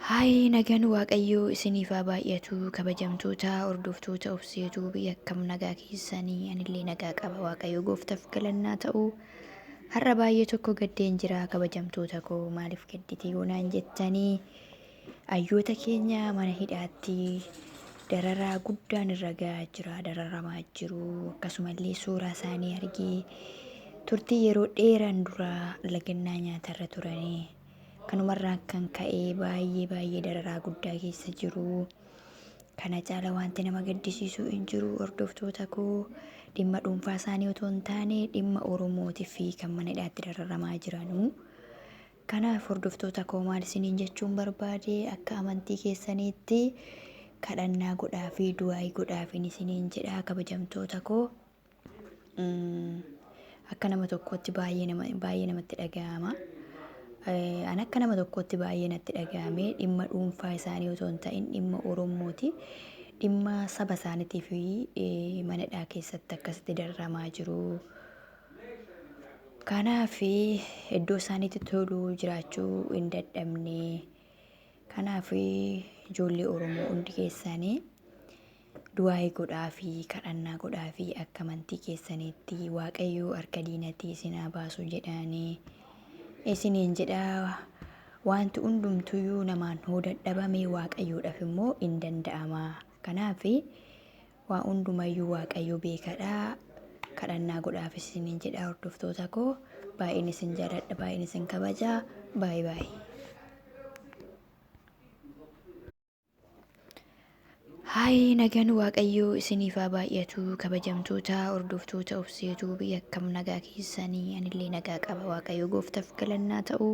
Hi nagaan waaqayyoo isiniif haa baay'atu kabajamtoota hordoftoota obseetuu biyya akkam nagaa keessanii anillee nagaa qaba waaqayyo gooftaaf galannaa ta'u har'a baay'ee tokko gaddeen jira kabajamtoota koo maaliif gaddite yoonaan jettanii ayyoota keenya mana hidhaatti dararaa guddaan irra gahaa jira dararamaa jiru akkasumallee suuraa isaanii argee turtii yeroo dheeraan dura lagannaa nyaatarra turanii Kanumarraan kan ka'e baay'ee baay'ee dararaa guddaa keessa jiru. Kana caala wanti nama gaddisiisu hin jiru hordoftoota koo dhimma dhuunfaa isaanii otoo hin taane dhimma Oromootii fi kan mana hidhaatti dararamaa jiranu. Kanaaf hordoftoota koo maal isiniin jechuun barbaade akka amantii keessaniitti kadhannaa godhaa fi du'aayii godhaafiin isiniin jedha kabajamtoota koo. Akka nama tokkootti baay'ee nama baay'ee namatti dhaga'ama. An akka nama tokkootti baay'ee natti dhaga'ame dhimma dhuunfaa isaanii otoo hin ta'in dhimma Oromooti. Dhimma saba isaaniitii fi mana hidhaa keessatti akkasitti dararamaa jiru. Kanaaf iddoo isaaniitti tolu jiraachuu hin dadhabne. Kanaaf ijoollee Oromoo hundi keessanii du'aa'ii godhaafii kadhannaa godhaafii akka amantii keessaniitti waaqayyo harka diinatii isin haa baasu jedhaanii isiniin jedha wanti hundumtuyyuu namaan hoo dadhabame waaqayyoodhaaf immoo hin danda'ama kanaaf waa hundumayyuu waaqayyo beekadha kadhannaa godhaaf isiniin jedha hordoftoota koo baay'een isin jaaladha baay'een isin kabaja baay'ee baay'ee. Hi nagaan waaqayyoo isiniif haa baay'atu kabajamtoota hordoftoota obseetuu biyya akkam nagaa keessanii anillee nagaa qaba waaqayyo gooftaaf galannaa ta'u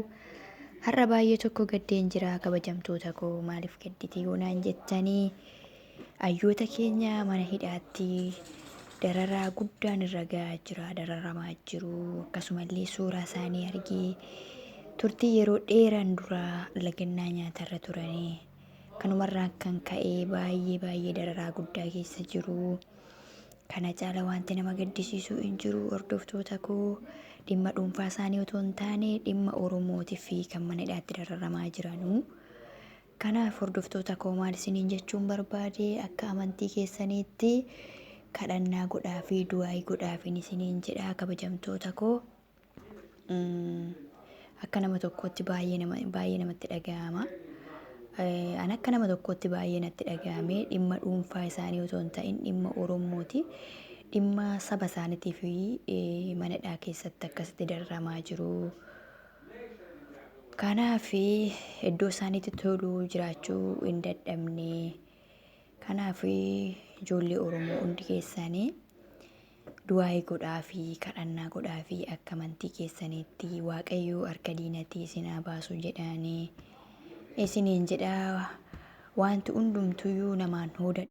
har'a baay'ee tokko gaddeen jira kabajamtoota koo maaliif gaddite yoonaan jettanii ayyoota keenya mana hidhaatti dararaa guddaan irra gahaa jira dararamaa jiru akkasumallee suuraa isaanii argee turtii yeroo dheeraan dura lagannaa nyaatarra turanii Kanumarraan kan ka'e baay'ee baay'ee dararaa guddaa keessa jiru. Kana caala wanti nama gaddisiisu hin jiru hordoftoota koo dhimma dhuunfaa isaanii otoo hin taane dhimma Oromootii fi kan mana hidhaatti dararamaa jiranu. Kanaaf hordoftoota koo maal isiniin jechuun barbaade akka amantii keessaniitti kadhannaa godhaa fi du'aayii godhaafiin isiniin jedha kabajamtoota koo. Akka nama tokkootti baay'ee nama baay'ee namatti dhaga'ama. An akka nama tokkootti baay'ee natti dhaga'ame dhimma dhuunfaa isaanii otoo hin ta'in dhimma Oromooti. Dhimma saba isaaniitii fi mana hidhaa keessatti akkasitti dararamaa jiru. Kanaaf iddoo isaaniitti tolu jiraachuu hin dadhabne. Kanaaf ijoollee Oromoo hundi keessanii du'aa'ii godhaafii kadhannaa godhaafii akka amantii keessaniitti waaqayyo harka diinatii isin haa baasu jedhaanii isiniin jedha wanti hundumtuyyuu namaan hoo dadhabame.